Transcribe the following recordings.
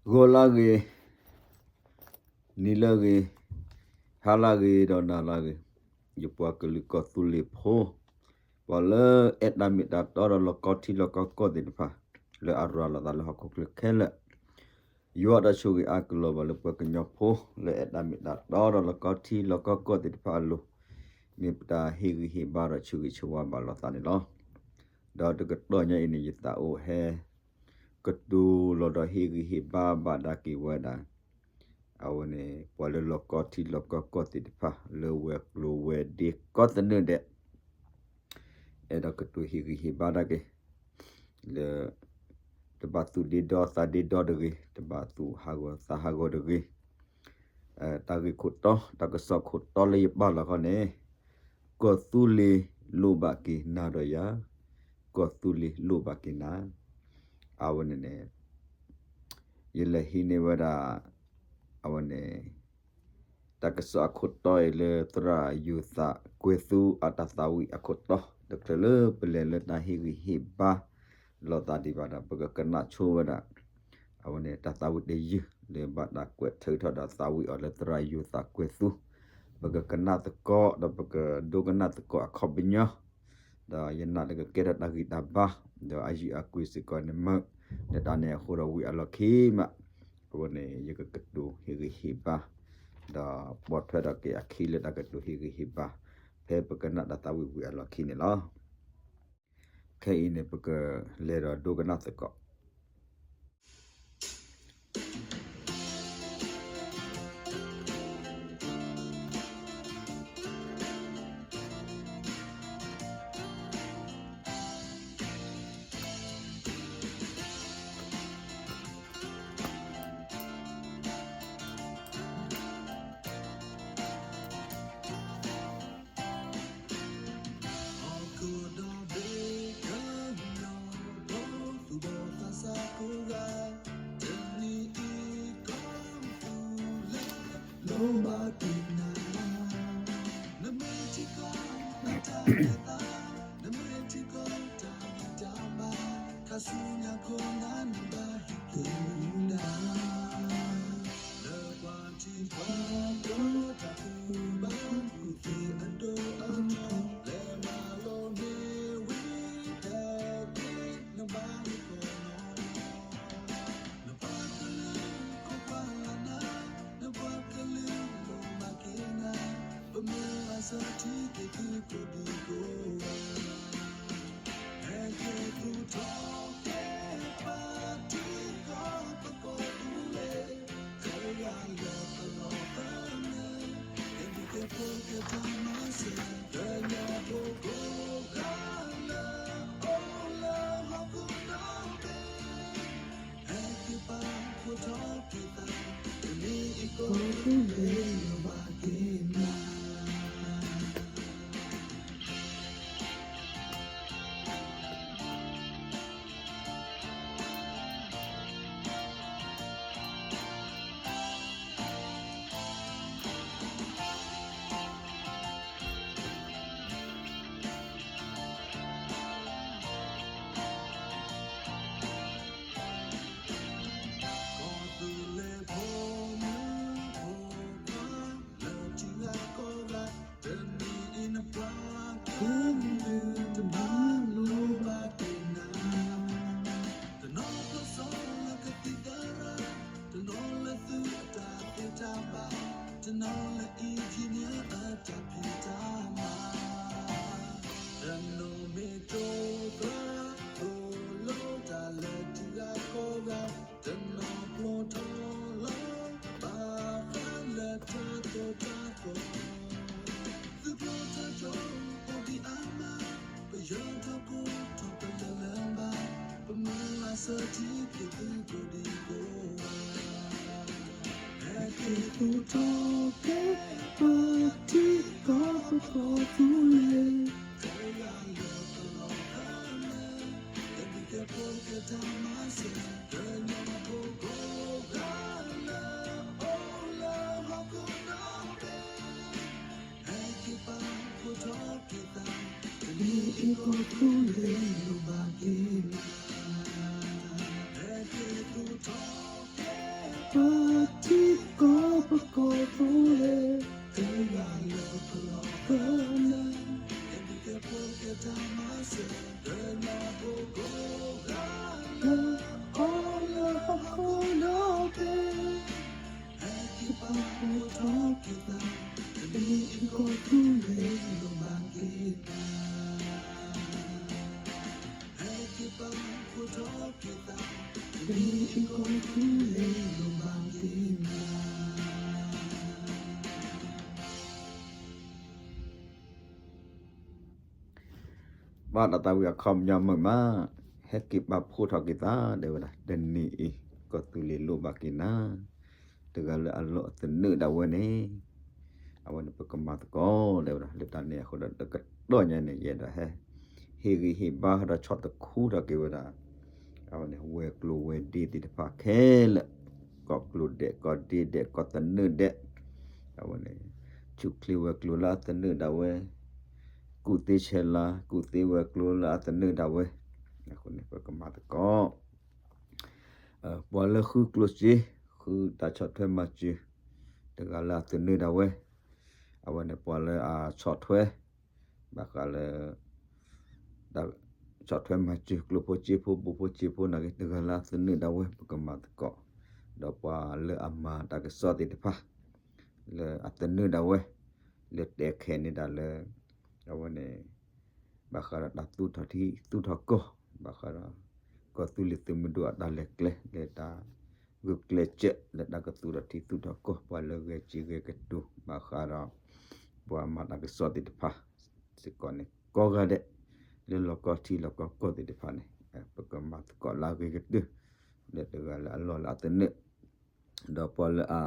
ဂီၤလၢဂ့ၤ, နံၤလၢဂ့ၤ, ဟါလၢဂ့ၤ ဒီးနၤလၢဂ့ၤ, ယပှၤကလုာ်ကီၢ်သူလ့ၤဖိ, ပှၤလၢအဲၣ်တၢ်မ့ၢ်တၢ်တီဒီးလီၢ်ကီထံလီၢ်ကီကီၢ်သ့ၣ်တဖၣ်, လၢအရၤလီၤသးလၢဟီၣ်ခိၣ်ချၢခဲလၢာ်, ယွၤတၢ်ဆိၣ်ဂ့ၤအါကလီၤဘၣ်လၢပှၤကညီဖိ လၢအဲၣ်တၢ်မ့ၢ်တၢ်တီဒီးလီၢ်ကီထံလီၢ်ကီကီၢ်သ့ၣ်တဖၣ်အလိၤ, မ့ၢ်ပတၢ်ဟ့ၣ်ဂံၢ်ဟ့ၣ်ဘါဒီးဆိၣ်ဂ့ၤဆိၣ်ဝါဘၣ်လိာ်သးန့ၣ်လီၤ. ဒီးတကတီၢ်ညါအံၤန့ၣ် ယသးအိၣ်ဟဲ ကတိၤလီၤဒီးဟ့ၣ်ဂံၢ်ဟ့ၣ်ဘါဘၣ်ဒၣ်က့ၤဝဲဒၣ် အဝဲန့ၣ် ပှၤလၢလီၢ်ကီထံလီၢ်ကီကီၢ်သ့ၣ်တဖၣ် လၢဝဲၤကျိၤဝဲၤဒ့ကိးသနၢၣ်ဒဲး, အဲၣ်ဒိးကတိၤဟ့ၣ်ဂံၢ်ဟ့ၣ်ဘါဒၣ်က့ၤ လၢ တဘၣ်သူၣ်ဒ့ဒီသးဒ့ဒီတဂ့ၤ, တဘၣ်သူၣ်ဟးဂီၤသးဟးဂီၤတဂ့ၤ, တၢ်ဂ့ၢ်ခိၣ်တီ တၢ်ကစီၣ်ခိၣ်တီလၢယပာ်လီၤခီန့ၣ်, ကီၢ်သူလ့ၤလိၣ်ဘၣ်က့ၤနၤဒီးယၤ, ကီၢ်သူလ့ၤလိၣ်ဘၣ်က့ၤနၤ, အဝဲန့ၣ်န့ၣ် ယလဲၤဟံးန့ၢ်ဝဲဒၣ် အဝဲန့ၣ် တၢ်ကစီၣ်အခိၣ်တီအံၤလၢသရၣ်ယိၤသးကွဲၤသူအတၢ်သးဝံၣ်အခိၣ်တီ, တချုးလၢပလဲၤလၢတၢ်ဟ့ၣ်ဂံၢ်ဟ့ၣ်ဘါ လိာ်သးဒံးဘၣ်ဒီး ပကကနၣ်ဆိဝဲဒၣ် အဝဲန့ၣ်တၢ်သးဝံၣ်တယုၢ် လၢဘၣ်တၢ်ကွဲးထုးထီၣ်ဒီးသးဝံၣ်အီၤလၢသရၣ်ယိၤသးကွဲၤသူ, ပကကနၣ်သကိး ဒီးပကဒိကနၣ်သကိးအခီပညီ ဒီးယနာ်လၢကကဲထီၣ်တၢ်ဂံၢ်တၢ်ဘါ, ဒီးအယုၢ်အကွံာ်စ့ၢ်ကီးန့ၣ်မ့ၢ်, လၢတၢ်န့ၣ်အဃိဒီးဝံၤအလီၢ်ခံမး, အဝဲန့ၣ် ယကကတိၤဟ့ၣ်ဂံၢ်ဟ့ၣ်ဘါ, ဒီးပိာ်ထွဲထီၣ်က့ၤအခံလၢတၢ်ကတိၤဟ့ၣ်ဂံၢ်ဟ့ၣ်ဘါ, ဖဲပကနၣ်တၢ်သးဝံၣ်ဝံၤအလီၢ်ခံန့ၣ်လီၤ. ခဲအံၤန့ၣ် ပကလဲၤဒီးဒိကနၣ်သကိး ဘၣ်ဒီးသးဝံၣ်အခီပညီမုာ်မး, ဟဲက့ၤပာ်ဖှိၣ်ထီၣ်က့ၤသး တဲဝဲဒၣ် တနံၤအံၤ ကီၢ်သူလ့ၤလိၣ်ဘၣ်က့ၤနၤ, တဂၤလၢအလီၢ်အသနၢၣ်ဒၣ်ဝဲန့ၣ်, အဝဲန့ၣ် ပကမၤသကိး တဲဝဲဒၣ် လၢတၢ်န့ၣ်အဃိဒီး တကတီၢ်ညါန့ၣ် ယအဲၣ်ဒိးဟဲ ဟ့ၣ်ဂံၢ်ဟ့ၣ်ဘါဒီးဆီၣ်သခူထီၣ်က့ၤဝဲဒၣ် အဝဲန့ၣ် ဝဲၤကျိၤဝဲၤဒ့သ့ၣ်တဖၣ်ခဲလၢာ်, ကီၢ်ကျိၤဒဲး ကီၢ်ဒ့ဒဲး ကီၢ်သနၢၣ်ဒဲး, အဝဲန့ၣ် ဆူၣ်ချ့ဝဲၤကျိၤလၢအသနၢၣ်ဒၣ်ဝဲ, ကူၣ်သ့ဆဲးလၤ ကူၣ်သ့ဝဲၤကျိၤလၢအသနၢၣ်ဒၣ်ဝဲ, အဃိန့ၣ် ပကမၤသကိး ပှၤလၢဃုကျိၣ်စ့ ဃုတၢ်ဆီၣ်ထွဲမၤစၢၤ တဂၤလၢအသနၢၣ်ဒၣ်ဝဲ, အဝဲန့ၣ် ပှၤလၢအဆီၣ်ထွဲ ဘၣ်ဃးလၢ တၢ်ဆီၣ်ထွဲမၤစၢၤ ကျိၣ်ဖိစ့ဖိ ဘူးဖိစ့ဖိနာ်က့ တဂၤလၢအသနၢၣ်ဒၣ်ဝဲ ပကမၤသကိး, ဒီးပှၤလၢအမၤတၢ်ကစီၣ်သ့ၣ်တဖၣ် လၢအသနၢၣ်ဒၣ်ဝဲ လၢတဲခဲန့ၣ်ဒၣ်လၢ အဝဲန့ၣ် ဘၣ်ဃးဒီးတၢ်သူၣ်ထီၣ်ထံသူၣ်ထီၣ်ကီၢ် ဘၣ်ဃးဒီး ကီၢ်သူလ့ၤသုးမုၢ်ဒိၣ်အတၢ်လဲၤကျဲ လၢတၢ်ဂုာ်ကျဲးစၢး လၢတၢ်ကသူၣ်ထီၣ်ထံသူၣ်ထီၣ်ကီၢ် ပှၤလၢဂဲၤစံးဂဲၤကတိၤ ဘၣ်ဃးဒီး ပှၤမၤတၢ်ကစီၣ်သ့ၣ်တဖၣ် စ့ၢ်ကီးန့ၣ် ကိးဂၤဒဲး လၢလီၢ်ကီၢ်ထံလီၢ်ကီၢ်ကီၢ်သ့ၣ်တဖၣ်န့ၣ် ပကမၤသကိးလၢအဂ့ၤကတၢၢ် လၢတဂၤလၢအလီၢ်လၢအသနၢၣ် ဒီးပှၤလၢအ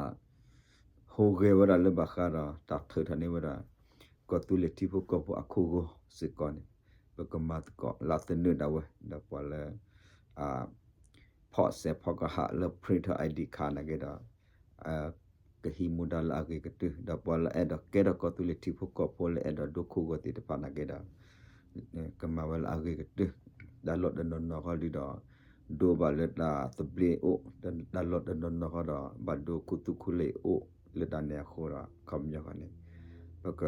ဟူးဂဲၤဝဲဒၣ်လၢဘၣ်ဃးဒီး တၢ်ထုးထီၣ်န့ၢ်ဝဲဒၣ် ကီၢ်သူလ့ၤထံဖိကီၢ်ဖိအခိၣ်ဂီၤစ့ၢ်ကီးန့ၣ် ပကမၤသကိးလၢအသနၢၣ်ဒၣ်ဝဲ ဒီးပှၤလၢ အ ဖီၣ်စဲးဖီၣ်ကဟၣ်လၢ print ထီၣ် I D card နာ်က့ဒီး ကဟံးမူဒါလၢအဂ့ၤကတၢၢ် ဒီးပှၤလၢအဲၣ်ဒိးကဲထီၣ်ကီၢ်သူလ့ၤထံဖိကီၢ်ဖိလၢအဲၣ်ဒိးဒိခိၣ်ဂီၤသ့ၣ်တဖၣ်နာ်က့ဒီး ကမၤဝဲလၢအဂ့ၤကတၢၢ် တၢ်လီၢ်တနီၤနီၤခီဒုဒီး ဒိဘၣ်လၢတၢ်သဘျ့အိၣ် တၢ်လီၢ်တနီၤနီၤခီဒီး ဘၣ်ဒိခူသူၣ်ခူလ့ၤအိၣ်လၢတၢ်န့ၣ်အဃိဒီး ခီပညီဃီန့ၣ် ပက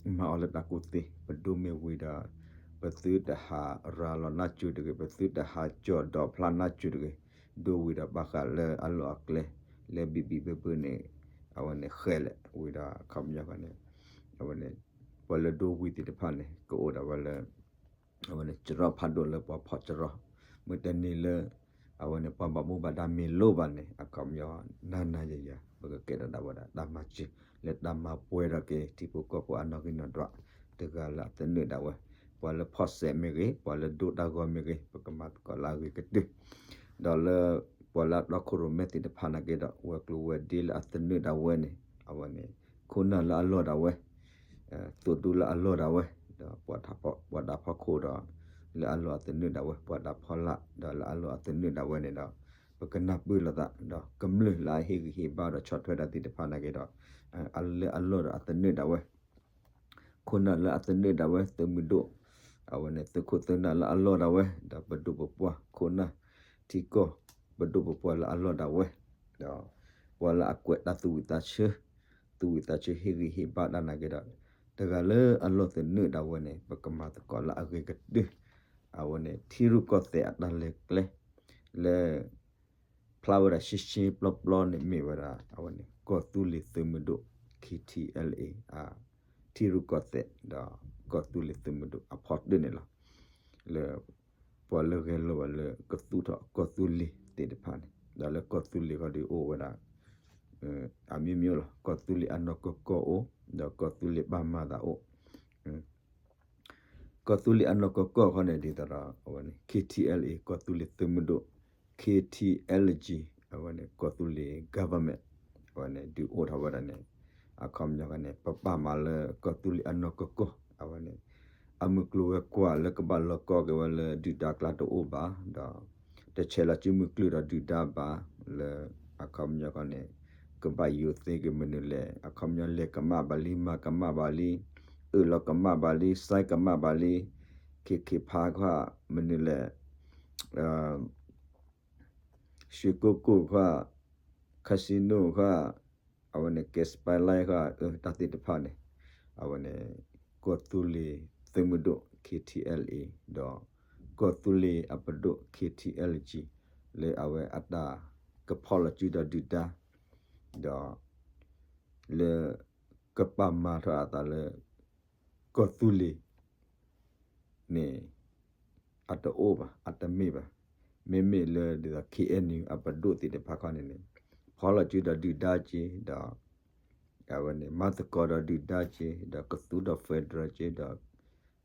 မၤအီၤလၢတၢ်ကူၣ်သ့ ပဒိမ့ၢ်ဝံၤဒီး ပသုတဟးရၤလီၤနၢ်စူၤတဂ့ၤ ပသုတဟးကၠီၣ်ဒီးဖျါနၢ်စူၤတဂ့ၤ ဒိဝံၤဒီးဘၣ်ဃးလၢအလီၢ်အကျဲ လၢဘံၣ်ဘံၣ်ဘၢဘၢန့ၣ် အဝဲန့ၣ်ဃဲလဲၣ်ဝံၤဒီး ခီပညီဃီန့ၣ် အဝဲန့ၣ် ပှၤလၢဒိဝံၤသ့ၣ်တဖၣ်န့ၣ် ကအိၣ်ဒၣ်ဝဲလၢ အဝဲန့ၣ် ကရီဖးဒိၣ်လၢပှၤဖီၣ်ကရီ မ့ၢ်တန့ၢ်လၢ အဝဲန့ၣ် ပှၤဘၣ်မူဘၣ်ဒါမ့ၢ်လိၣ်ဘၣ်န့ၣ် အခီပညီ နၤနၤယၤယၤ ပကကဲထီၣ်ဒၣ်ဝဲဒၣ် တၢ်မၤစၢၤ လၢတၢ်မၤပှဲၤထီၣ်က့ၤ ထံဖိကီၢ်ဖိအနီၢ်ဂံၢ်နီၢ်ဒွး တဂၤလၢအသနၢၣ်ဒၣ်ဝဲ ပှၤလၢဖီၣ်စဲးမ့ၢ်ဂ့ၤ ပှၤလၢဒိတၢ်ဂီၤမ့ၢ်ဂ့ၤ ပကမၤသကိးလၢအဂ့ၤကတၢၢ် ဒီးလၢ ပှၤလၢအတီခိၣ်ရိၣ်မဲသ့ၣ်တဖၣ်နာ်က့ဒီး ဝဲၤကျိၤဝဲၤဒ့လၢအသနၢၣ်ဒၣ်ဝဲန့ၣ် အဝဲန့ၣ် ခိၣ်နၢ်လၢအလီၢ်ဒၣ်ဝဲ သိၣ်ဒူလၢအလီၢ်ဒၣ်ဝဲ ဒီး ပှၤတၢ်ဖီခိၣ်ဒီး လၢအလီၢ်အသနၢၣ်ဒၣ်ဝဲ ပှၤတၢ်ဖီလာ် ဒီးလၢအလီၢ်အသနၢၣ်ဒၣ်ဝဲန့ၣ်ဒီး ပကနၢ်ပၢၢ်လိာ်သး ဒီးကမျၢၢ်လၢအဟ့ၣ်ဂံၢ်ဟ့ၣ်ဘါဒီးဆီၣ်ထွဲတၢ်သ့ၣ်တဖၣ်နာ်က့ဒီး လၢအလီၢ်ဒီးအသနၢၣ်ဒၣ်ဝဲ ခိၣ်နၢ်လၢအသနၢၣ်ဒၣ်ဝဲ သုးမုၢ်ဒိၣ် အဝဲန့ၣ် သုးခိၣ်သုးနၢ်လၢအလီၢ်ဒၣ်ဝဲ ဒီးပဒိၣ်ပပှၢ်ခိၣ်နၢ် ထံကီၢ် ပဒိၣ်ပပှၢ်လၢအလီၢ်ဒၣ်ဝဲ ဒီး ပှၤလၢအကွဲးတၢ်သူၣ်ဝံၣ်သးဆၢ သူၣ်ဝံၣ်သးဆၢဟ့ၣ်ဂံၢ်ဟ့ၣ်ဘါတၢ်နာ်က့ဒီး တဂၤလၢအလီၢ်သနၢၣ်ဒၣ်ဝဲန့ၣ် ပကမၤသကိးလၢအဂ့ၤကတၢၢ် အဝဲန့ၣ် ထံရူၢ်ကီၢ်သဲးအတၢ်လဲၤကျဲ လၢ ဖျါဝဲဒၣ်ရှဲရှဲပျီပျီန့ၣ်မ့ၢ်ဝဲဒၣ် အဝဲန့ၣ် ကီၢ်သူလ့ၤသုးမုၢ်ဒိၣ် K T L A အ ထံရူၢ်ကီၢ်သဲး ဒီးကီၢ်သူလ့ၤသုးမုၢ်ဒိၣ်အဖီတၢၢ်န့ၣ်လီၤ. လၢ ပှၤလၢဂဲၤလိာ်ဘၣ်လၢကသူၣ်ထီၣ်ကီၢ်သူလ့ၤသ့ၣ်တဖၣ်န့ၣ် ဒီးလၢကီၢ်သူလ့ၤခီဒီးအိၣ်ဝဲဒၣ် အမျိုးမျိုးလီၤ. ကီၢ်သူလ့ၤအနီၢ်ကီၢ်ကီၢ်အိၣ် ဒီးကီၢ်သူလ့ၤဘၣ်မၤသးအိၣ် ကီၢ်သူလ့ၤအနီၢ်ကီၢ်ကီၢ်ခီန့ၣ် ဒ်သိးဒီး အဝဲန့ၣ် K T L A ကီၢ်သူလ့ၤသုးမုၢ်ဒိၣ် K T L G အဝဲန့ၣ် ကီၢ်သူလ့ၤ government အဝဲန့ၣ် ဒုးအိၣ်ထီၣ်ဝဲဒၣ်န့ၣ် အခီပညီခီန့ၣ် ပပာ်မၤလၢကီၢ်သူလ့ၤအနီၢ်ကီၢ်ကီၢ် အဝဲန့ၣ် အမုၢ်ကျိၤဝဲၤကွာ်လၢကဘၣ်လီၤကီက့ၤဝဲလၢဒုၣ်ဒါကျါတအိၣ်ဘၣ် ဒီး တဆဲးလီၤစုမုၢ်ကျၢၢ်ဒီးဒုၣ်ဒါဘၣ် လၢ အခီပညီခီန့ၣ် ကဘၣ်ယိၤသ့က့ၤမနုၤလဲၣ် အခီပညီလဲၤကမၣ်ဘၣ်လံ မၤကမၣ်ဘၣ်လံ အၢၣ်လီၤကမၣ်ဘၣ်လံ စဲကမၣ်ဘၣ်လံ ခ့ခ့ဖးခီ မနုၤလဲၣ် ရွှေကုက္ကိုခီ casino ခီ အဝဲန့ၣ် ကဲစပဲလဲခီ တၢ်သ့ၣ်တဖၣ်န့ၣ် အဝဲန့ၣ် ကီၢ်သူလ့ၤသုးမုၢ်ဒိၣ် K T L A ဒီး ကီၢ်သူလ့ၤအပဒိၣ် K T L G လၢအဝဲအတၢ်ကဖီၣ်လီၤစုဒီးဒုၣ်ဒါ ဒီး လၢ ကပာ်မၤထီၣ်အသးလၢ ကီၢ်သူလ့ၤ န့ၣ် အတအိၣ်ဘၣ် အတမ့ၢ်ဘၣ် မ့မ့ၢ်လၢဒ်သိး ခ့ၣ်အဲၣ်ယူၣ် အပဒိၣ်သ့ၣ်တဖၣ်ခီန့ၣ်န့ၣ် ဖီၣ်လီၤစုဒီးဒုၣ်ဒါက့ၤ ဒီး အဝဲန့ၣ် မၤသကိးဒီးဒုၣ်ဒါက့ၤ ဒီးကသူၣ်ထီၣ် federal က့ၤ ဒီး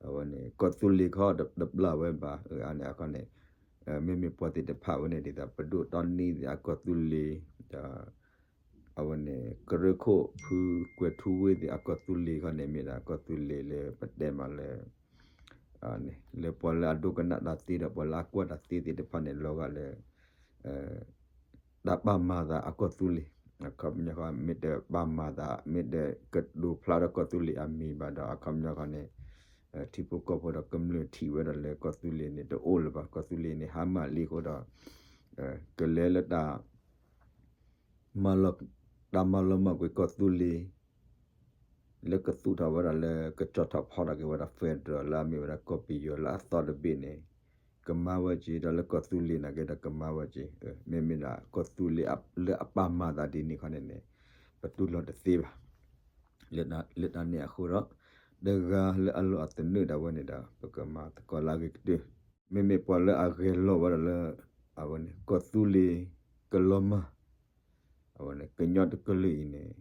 အဝဲန့ၣ် ကီၢ်သူလ့ၤခီတပျၢ်ဝဲဘၣ် အန့ၣ်အခီန့ၣ် မ့မ့ၢ်ပှၤသ့ၣ်တဖၣ်ဝဲန့ၣ်ဒ်သိး ပဒိၣ်တီနံသ့ၣ်အကီၢ်သူလ့ၤ ဒီး အဝဲန့ၣ် ကရၢခိၣ်ဖုကွဲၤထူဝ့သ့ၣ်အကီၢ်သူလ့ၤခီန့ၣ် မ့ၢ်ဒၣ်ကီၢ်သူလ့ၤလၢပတဲမးလၢ လၢပှၤလၢအဒိကနၣ်တၢ်သ့ဒီးပှၤလၢအကွၢ်တၢ်သ့သ့ၣ်တဖၣ်န့ၣ် လီၤဂာ်လၢ တၢ်ပာ်မၤသးအကီၢ်သူလ့ၤ အခီပညီဃီ မ့ၢ်တပာ်မၤသး မ့ၢ်တကတိၤဖျါထီၣ်ကီၢ်သူလ့ၤအမံၤဘၣ်ဒီး အခီပညီဃီန့ၣ် ထံဖိကီၢ်ဖိဒီးကမျၢၢ်ထံၣ်ဝဲဒၣ်လၢကီၢ်သူလ့ၤန့ၣ် တအိၣ်လၢၤဘၣ် ကီၢ်သူလ့ၤန့ၣ် ဟါမၢ်လံအဃိဒီး ကလဲၤလၢတၢ် တၢ်မၤလီၤမၢ်ကွံာ်ကီၢ်သူလ့ၤ လၢကသူၣ်ထီၣ်ဝဲဒၣ်လၢကကၠီၣ်ထီၣ်ဖီၣ်ထီၣ်က့ၤဝဲဒၣ် federal လၢအမ့ၢ်ဝဲဒၣ်ကီၢ်ပယီၤလၢအသီတဘ့ၣ်န့ၣ် ကမၤဝဲက့ၤဒီးလၢကီၢ်သူလ့ၤနာ်က့ဒီးကမၤဝဲက့ၤ မ့မ့ၢ်ဒၣ်ကီၢ်သူလ့ၤလၢအပာ်မၤသးဒ်န့ၣ်ခီန့ၣ်န့ၣ် ပတူၢ်လိာ်တသ့ဘၣ် လၢတၢ်န့ၣ်အဃိဒီး တဂၤလၢအလီၢ်အသနၢၣ်ဒၣ်ဝဲန့ၣ်ဒီး ပကမၤသကိးလၢအဂ့ၤကတၢၢ် မ့မ့ၢ်ပှၤလၢအဂဲၤလီၤဝဲဒၣ်လၢ အဝဲန့ၣ် ကီၢ်သူလ့ၤကလီၤမၢ် အဝဲန့ၣ် ကညီတကလုာ်အံၤန့ၣ်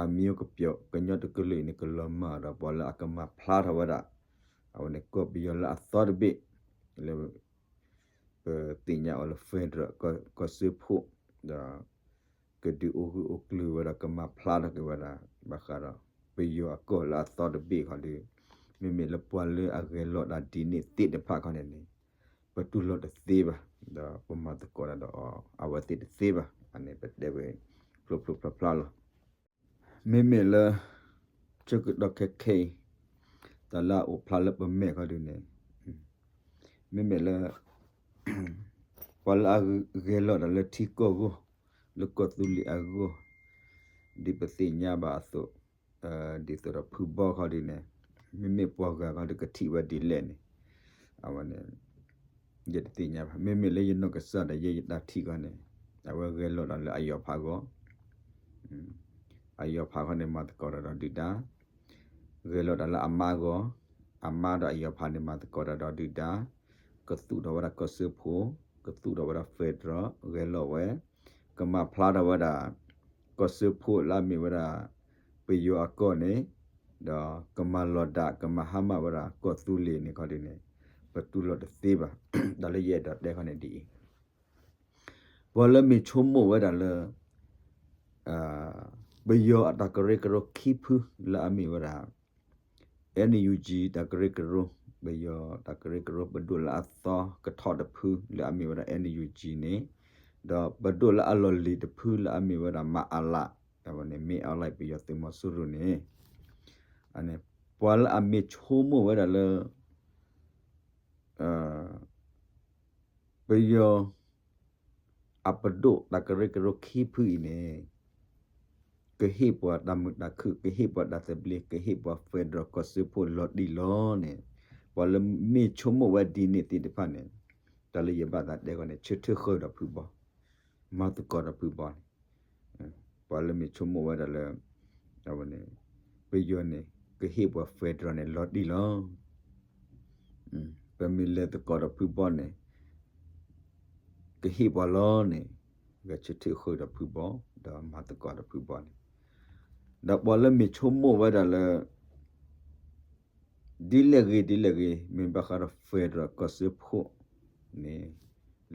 အမံၤကပျီ ကညီတကလုာ်အံၤန့ၣ် ကလီၤမၢ်ဒီးပှၤလၢအကမၤဖျါထီၣ်ဝဲဒၣ် အဝဲန့ၣ် ကီၢ်ပယီၤလၢအသီတဘ့ၣ် လၢ ပသ့ၣ်ညါအီၤလၢ federal ကီၢ်စၢဖှိၣ် ဒီး ကဒုးအိၣ်ဂၢၢ်အိၣ်ကျၢၤဝဲဒီးကမၤဖျါထီၣ်က့ၤဝဲဒၣ် ဘၣ်ဃးဒီး ပယီၤအကီၢ်လၢအသီတဘ့ၣ်ခီဒီး မ့မ့ၢ်လၢပှၤလၢအဂဲၤလီၤတၢ်ဒ်န့ၣ်သ့ၣ်တဖၣ်ခီန့ၣ်န့ၣ် ပတူၢ်လိာ်တသ့ဘၣ် ဒီးပမၤသကိးတၢ်ဒီးအဝဲသ့ၣ်တသ့ဘၣ် အန့ၣ်ပတဲဝဲ ဖျိဖျိဖျါဖျါလီၤ မ့မ့ၢ်လၢ ဆၢကတီၢ်ခဲခဲအံၤ တၢ်လၢအအိၣ်ဖျါလၢပမဲာ်ခီဒုးန့ၣ် မ့မ့ၢ်လၢ ပှၤလၢအဂဲၤလီၤတၢ်လၢထံကီၢ်အဂီၢ် လၢကီၢ်သူလ့ၤအဂီၢ် ဒ်ပသ့ၣ်ညါဘၣ်အသိး ဒ်သိးဒီးဖုဘီခီဒုးန့ၣ် မ့မ့ၢ်ပှၤဂၤခီဒုးကထံၣ်ဝဲဒ်လဲၣ်န့ၣ် အဝဲန့ၣ် ယတသ့ၣ်ညါဘၣ် မ့မ့ၢ်လၢယနီၢ်ကစၢ်ဒီးယဲယတၢ်ထံၣ်ခီန့ၣ် အဝဲဂဲၤလီၤတၢ်လၢအယီၤဖးဂီၢ် အယီၤဖးခီန့ၣ် မၤသကိးတၢ်ဒီးဒုၣ်ဒါ ဂဲၤလီၤတၢ်လၢအမါဂီၢ် အမါဒီးအယီၤဖးန့ၣ် မၤသကိးတၢ်ဒီးဒုၣ်ဒါ ကသူၣ်ထီၣ်ဝဲဒၣ်ကီၢ်စၢဖှိၣ် ကသူၣ်ထီၣ်ဝဲဒၣ် federal ဂဲၤလီၤဝဲ ကမၤဖျါထီၣ်ဝဲဒၣ် ကီၢ်စၢဖှိၣ်လၢအမ့ၢ်ဝဲဒၣ် ပယီၤအကီၢ်န့ၣ် ဒီးကမၤလီၤဒၣ် ကမၤဟါမၢ်ဝဲဒၣ် ကီၢ်သူလ့ၤန့ၣ်ခီဒုးန့ၣ် ပတူၢ်လိာ်တသ့ဘၣ် တၢ်လၢယအဲၣ်ဒိးတဲခီန့ၣ်ဒ်အံၤ ပှၤလၢမ့ၢ်ဆိကမိၣ်ဝဲဒၣ်လၢ ပယီၤအတၢ်ကရၢကရိခံဖုလၢအမ့ၢ်ဝဲဒၣ် NUG တၢ်ကရၢကရိ ပယီၤတၢ်ကရၢကရိ ပဒိၣ်လၢအသီကထီၣ်တဖုလၢအမ့ၢ်ဝဲဒၣ် NUG န့ၣ် ဒီးပဒိၣ်လၢအလီၢ်လံၤတဖုလၢအမ့ၢ်ဝဲဒၣ် မအလ အဝဲန့ၣ် မင်းအောင်လှိုင် ပယီၤသုးမီၤစိရိၤန့ၣ် အန့ၣ် ပှၤလၢအမ့ၢ်ဆိကမိၣ်ဝဲဒၣ်လၢ ပယီၤ အပဒိၣ်တၢ်ကရၢကရိခံဖုအံၤန့ၣ် ကဟ့ၣ်ပှၤတၢ်မုာ်တၢ်ခုၣ် ကဟ့ၣ်ပှၤတၢ်သဘျ့ ကဟ့ၣ်ပှၤ federal ကီၢ်စၢဖှိၣ်လီၤတံၢ်လီၤန့ၣ် ပှၤလၢမ့ၢ်ဆိကမိၣ်ဝဲဒ်န့ၣ်သ့ၣ်တဖၣ်န့ၣ် တၢ်လၢယဘၣ်သးတဲဃီန့ၣ် ဆၢထၢၣ်ဃၢၤဒီးဖုဘီ မၤသကိးဒီးဖုဘီန့ၣ် ပှၤလၢမ့ၢ်ဆိကမိၣ်ဝဲဒၣ်လၢ အဝဲန့ၣ် ပယီၤန့ၣ် ကဟ့ၣ်ပှၤ federal န့ၣ် လီၤတံၢ်လီၤ ပမ့ၢ်လဲၤသကိးဒီးဖုဘီန့ၣ် ကဟ့ၣ်ပှၤလီၤန့ၣ် ဂဲၤဆၢထၢၣ်ဃၢၤဒီးဖုဘီ ဒီးမၤသကိးဒီးဖုဘီန့ၣ် ဒီးပှၤလၢမ့ၢ်ဆိကမိၣ်ဝဲဒၣ်လၢ ဒ်လဲၣ်ဂ့ၤဒ်လဲၣ်ဂ့ၤ မ့ၢ်ဘၣ်ဃးဒီး federal ကီၢ်စၢဖှိၣ်န့ၣ်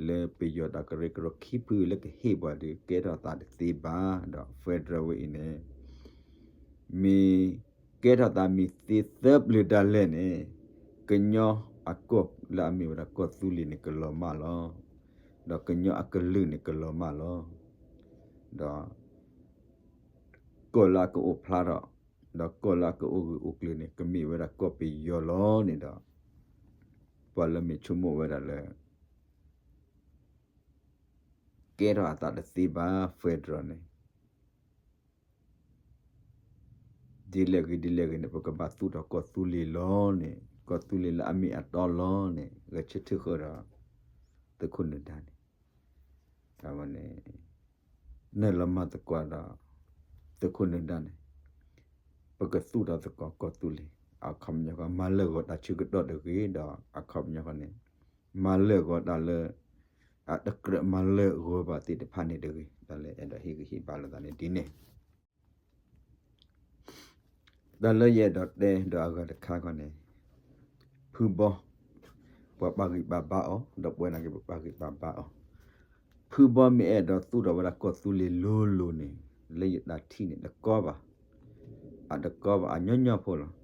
လၢပယီၤတၢ်ကရၢကရိခံဖုလၢကဟ့ၣ်ပှၤဒီး ကဲထီၣ်သးတသ့ဘၣ်ဒီး federal ဝဲအံၤန့ၣ် မ့ၢ်ကဲထီၣ်သးမ့ၢ်သ့သၢပျၢၤဒၣ်လဲာ်န့ၣ် ကညီအကီၢ်လၢအမ့ၢ်ဝဲဒၣ်ကီၢ်သူလ့ၤန့ၣ် ကလီၤမၢ်လီၤ. ဒီးကညီအကလုာ်န့ၣ် ကလီၤမၢ်လီၤ. ဒီး ကီၢ်လၢအကအိၣ်ဖျါထီၣ် ဒီးကီၢ်လၢအကအိၣ်ဂၢၢ်အိၣ်ကျၢၤန့ၣ် ကမ့ၢ်ဝဲဒၣ်ကီၢ်ပယီၤလီၤန့ၣ်ဒီး ပှၤလၢမ့ၢ်ဆိကမိၣ်ဝဲဒၣ်လၢ ကဲထီၣ်အသးတသ့ဘၣ် federal န့ၣ် ဒ်လဲၣ်ဂ့ၤဒ်လဲၣ်ဂ့ၤန့ၣ် ပကဘၣ်သူၣ်ထီၣ်ကီၢ်သူလ့ၤလီၤန့ၣ် ကီၢ်သူလ့ၤလၢအမ့ၢ်အတီလီၤန့ၣ် ဂဲၤဆၢထၢၣ်ဃၢၤဒီး သုးခိၣ်နၢၤဒါန့ၣ် အဝဲန့ၣ် နုာ်လီၤမၤသကိးဒီး သုးခိၣ်နၢၤဒါန့ၣ် ပကသူၣ်ထီၣ်သကိးကီၢ်သူလ့ၤ အခီပညီဃီ မၤလၢာ်ဂီၤတၢ်ဆၢကတီၢ်တဂ့ၤဒီး အခီပညီဃီန့ၣ် မၤလၢာ်ဂီၤတၢ်လၢ အတကြၢးမၤလၢာ်ဂီၤဘၣ်သ့ၣ်တဖၣ်န့ၣ်တဂ့ၤ. တၢ်လၢအဲၣ်ဒိးဟ့ၣ်ဂံၢ်ဟ့ၣ်ဘါလိာ်သးန့ၣ်ဒ်န့ၣ် တၢ်လၢယအဲၣ်ဒိးတဲဒီးအဂၤတခါခီန့ၣ်, ဖုဘီ, ပှၤပာ်ဂံၢ်ပာ်ဘါအီၤ ဒီးပဝဲနာ်က့ၤပပာ်ဂံၢ်ပာ်ဘါအီၤ, ဖုဘီမ့ၢ်အဲၣ်ဒိးသူၣ်ထီၣ်ဝဲဒၣ်ကီၢ်သူလ့ၤလိၤလိၤန့ၣ် လၢယတၢ်ထံၣ်န့ၣ် တကီဘၣ်, အတကီဘၣ် အညီညီဖိလီၤ.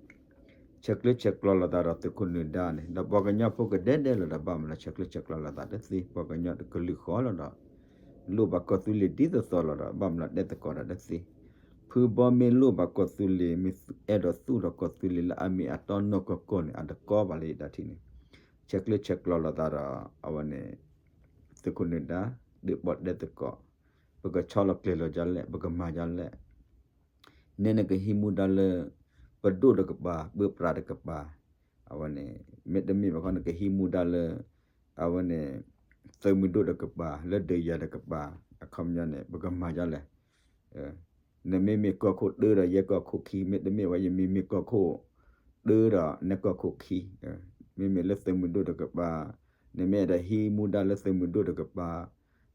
ဆဲးကျၢဆဲးကျိးလိာ်သးဒီးသုးခိၣ်နၢၤဒါန့ၣ် ဒီးပှၤကညီဖိကဒဲဒဲလီၤဒီး ဘၣ်မနုၤလီၤ ဆဲးကျၢဆဲးကျိးလိာ်သးတသ့, ပှၤကညီတကလုာ်ဃီလီၤဒီး လိၣ်ဘၣ်ကီၢ်သူလ့ၤဒ်သိးသိးလီၤဒီး ဘၣ်မနုၤလီၤတဲသကိးတၢ်တသ့. ဖုဘီမ့ၢ်လိၣ်ဘၣ်ကီၢ်သူလ့ၤ မ့ၢ်အဲၣ်ဒိးသူၣ်ထီၣ်ကီၢ်သူလ့ၤလၢအမ့ၢ်အတီနီၢ်ကီၢ်ကီၢ်န့ၣ် အတကီဘၣ်လၢယတၢ်ထံၣ်န့ၣ်, ဆဲးကျၢဆဲးကျိးလိာ်သးဒီး အဝဲန့ၣ် သုးခိၣ်နၢၤဒါ ဒုးပီၣ်တဲသကိး, ပကဆီလီၤကျဲၤလီၤဒ်လဲၣ် ပကမၤဒ်လဲၣ် နဲနကဟံးမူဒါလၢ ပဒိၣ်တကပၤ ပၢပြးတကပၤ, အဝဲန့ၣ် မ့တမ့ၢ်ဘၣ်ခီ နကဟံးမူဒါလၢ အဝဲန့ၣ် သုးမုၢ်ဒိၣ်တကပၤ လၢဒုးယၤတကပၤ အခီပညီန့ၣ် ပကမၤဒ်လဲၣ်. နမ့မ့ၢ်ကီၢ်ခိၣ်တၢဒီးယဲကီၢ်ခိၣ်ခံ မ့တမ့ၢ်ဘၣ် ယမ့မ့ၢ်ကီၢ်ခိၣ်တၢဒီးနကီၢ်ခိၣ်ခံ, မ့မ့ၢ်လၢသုးမုၢ်ဒိၣ်တကပၤ နမ့ၢ်အဲၣ်ဒိးဟံးမူဒါလၢသုးမုၢ်ဒိၣ်တကပၤ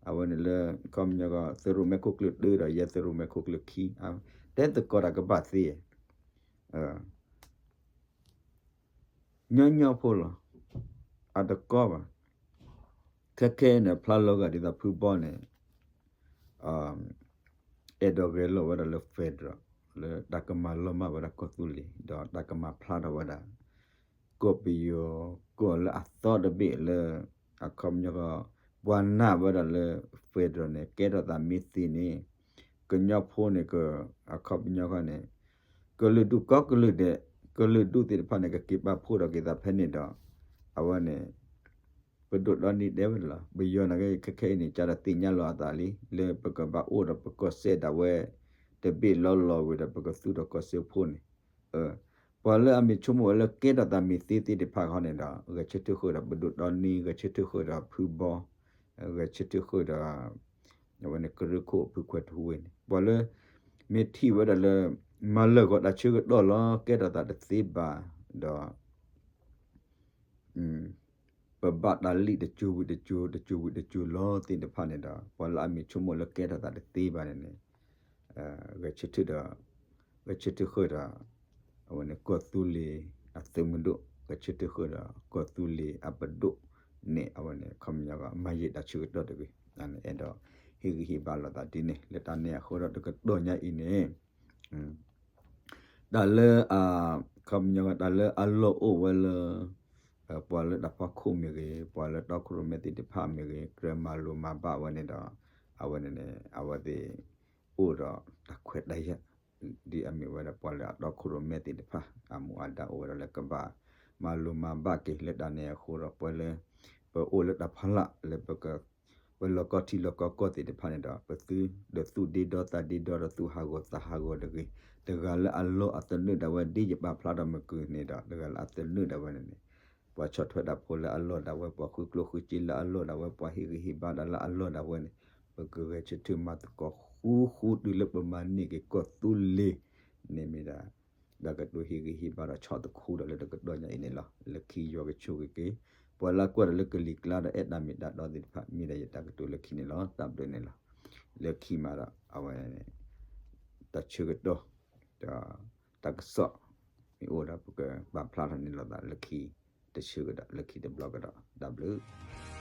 အဝဲန့ၣ်လၢ ခီပညီ သုးရိၣ်မဲခိၣ်ကျၢၢ်တၢဒီးယဲသုးရိၣ်မဲခိၣ်ကျၢၢ်ခံ, တဲသကိးတၢ်ကဘၣ်သ့ ညီညီဖိလီၤ. အတကီဘၣ်. ခဲခဲအံၤန့ၣ် ဖျါလီၤဂာ်ဒ်သိးဖုဘီန့ၣ် အဲၣ်ဒိးဂဲၤလိာ်ဝဲဒၣ်လၢ federal လၢတၢ်ကမၤလီၤမၢ်ဝဲဒၣ်ကီၢ်သူလ့ၤ ဒီးတၢ်ကမၤဖျါထီၣ်ဝဲဒၣ် ကီၢ်ပယီၤ ကီၢ်လၢအသီတဘ့ၣ်လၢ အခီပညီ ပှၤနာ်ဝဲဒၣ်လၢ federal န့ၣ် ကဲထီၣ်သးမ့ၢ်သ့န့ၣ် ကညီဖိန့ၣ် အခီပညီခီန့ၣ် ကလုာ်ဒူၣ်ကိးကလုာ်ဒဲး ကလုာ်ဒူၣ်သ့ၣ်တဖၣ်န့ၣ် ကက့ၤပာ်ဖှိၣ်ထီၣ်က့ၤသးဖဲန့ၣ်ဒီး အဝဲန့ၣ် ပဒိၣ်ဒီနံၤတဲဝဲဒၣ်လီၤ. ပယီၤနာ်က့ခဲခဲအံၤန့ၣ် ကဒီးသ့ၣ်ညါလီၤအသးလံ လၢပကဘၣ်အိၣ်ဒီးပကီၢ်စဲၣ်ဒၣ်ဝဲ တဘ့ၣ်လီၤလီၤဝံၤဒီး ပကသူၣ်ထီၣ်ကီၢ်စဲၣ်ဖိန့ၣ် ပှၤလၢအမ့ၢ်ဆိကမိၣ်ဝဲလၢကဲထီၣ်သးမ့ၢ်သ့သ့ၣ်တဖၣ်ခီန့ၣ်ဒီး ဂဲၤဆၢထၢၣ်ဃုာ်ဒီးပဒိၣ်ဒီနံၤ ဂဲၤဆၢထၢၣ်ဃုာ်ဒီးဖုဘီ ဂဲၤဆၢထၢၣ်ဃုာ်ဒီး အဝဲန့ၣ်ကရၢခိၣ်ဖုခွဲးထူဝ့န့ၣ် ပှၤလၢ မ့ၢ်ထံၣ်ဝဲဒၣ်လၢ မၤလၢာ်ဂီၤတၢ်ဆၢကတီၢ်လီၤ ကဲထီၣ်သးတသ့ဘၣ်ဒီး ပဘၣ်တၢ်လံၣ်တစိၤဝံၤတစိၤ တစိၤဝံၤတစိၤလီၤသ့ၣ်တဖၣ်န့ၣ်ဒီး ပှၤလၢအမ့ၢ်ဆိကမိၣ်လၢကဲထီၣ်သးတသ့ဘၣ်န့ၣ်န့ၣ် ဂဲၤဆၢထၢၣ်ဒီး ဂဲၤဆၢထၢၣ်ဃုာ်ဒီး အဝဲန့ၣ်ကီၢ်သူလ့ၤအသုးမုၢ်ဒိၣ် ဂဲၤဆၢထၢၣ်ဃုာ်ဒီးကီၢ်သူလ့ၤအပဒိၣ်န့ၣ် အဝဲန့ၣ် ခီပညီ မၤယံာ်တၢ်ဆၢကတီၢ်တဂ့ၤ အဲၣ်ဒိးဟ့ၣ်ဂံၢ်ဟ့ၣ်ဘါလိာ်သးဒ်န့ၣ် လၢတၢ်န့ၣ်အဃိဒီးတကတီၢ်ညါအံၤန့ၣ် တၢ်လၢ ခီပညီ တၢ်လၢအလီၢ်အိၣ်ဝဲလၢ ပှၤလၢတၢ်ဖီခိၣ်မ့ၢ်ဂ့ၤ ပှၤလၢတီခိၣ်ရိၣ်မဲသ့ၣ်တဖၣ်မ့ၢ်ဂ့ၤ ကြၢးမၤလိၤမၤဘၣ်ဝဲန့ၣ်ဒီး အဝဲန့ၣ်န့ၣ် အဝဲသ့ၣ် အိၣ်ဒီးတၢ်ခွဲးတၢ်ယာ် ဒ်အမ့ၢ်ဝဲဒၣ်ပှၤလၢအတီခိၣ်ရိၣ်မဲသ့ၣ်တဖၣ် အမူအဒါအိၣ်ဝဲဒၣ်လၢကဘၣ် မၤလိၤမၤဘၣ်က့ၤလၢတၢ်န့ၣ်အဃိဒီး ပှၤလၢ ပအိၣ်လၢတၢ်ဖီလာ်လၢပက ပလီၢ်ကီၢ်ထံလီၢ်ကီၢ်ကီၢ်သ့ၣ်တဖၣ်န့ၣ်ဒီး ပသုဒီးသူၣ်ဒ့ဒီသးဒ့ဒီဒီးသူၣ်ဟးဂီၤသးဟးဂီၤတဂ့ၤ, တဂၤလၢအလီၢ်အသနၢၣ်ဒၣ်ဝဲ ဒ်ယပာ်ဖျါထီၣ်မုၢ်ကၢၤန့ၣ်ဒီး တဂၤလၢအသနၢၣ်ဒၣ်ဝဲန့ၣ်န့ၣ် ပှၤဆီၣ်ထွဲတၢ်ဖိလၢအလီၢ်ဒၣ်ဝဲ ပှၤဃုကျိၣ်ဃုစ့လၢအလီၢ်ဒၣ်ဝဲ ပှၤဟ့ၣ်ဂံၢ်ဟ့ၣ်ဘါဒၣ်လၢအလီၢ်ဒၣ်ဝဲန့ၣ် ပကဂဲၤဆၢထၢၣ်မၤသကိးဃူဃူတုၤလၢပမၤန့ၢ်က့ၤကီၢ်သူလ့ၤန့ၣ်မ့ၢ်ဒၣ် တၢ်ကတိၤဟ့ၣ်ဂံၢ်ဟ့ၣ်ဘါဒီးဆီၣ်သခူဒီးလၢတကတီၢ်ညါအံၤန့ၣ်လီၤ. လၢခံယွၤကဆိၣ်ဂ့ၤက့ၤ ပှၤလၢကွၢ်ဒီးလၢကလံၤကျါဒီးအဲၣ်တၢ်မ့ၢ်တၢ်တီသ့ၣ်တဖၣ် မ့ၢ်ဒၣ်ယတၢ်ကတိၤလၢခံန့ၣ်လီၤ. တၢ်ဘျုးန့ၣ်လီၤ. လၢခံမးဒီး အဝဲ တၢ်ဆၢကတီၢ် ဒီး တၢ်ကစီၣ် မ့ၢ်အိၣ်ဒီးပကပာ်ဖျါထီၣ်န့ၢ်လိာ်သးလၢခံ တဆၢကဒီး လၢခံတဘျီကဒီး တၢ်ဘျုး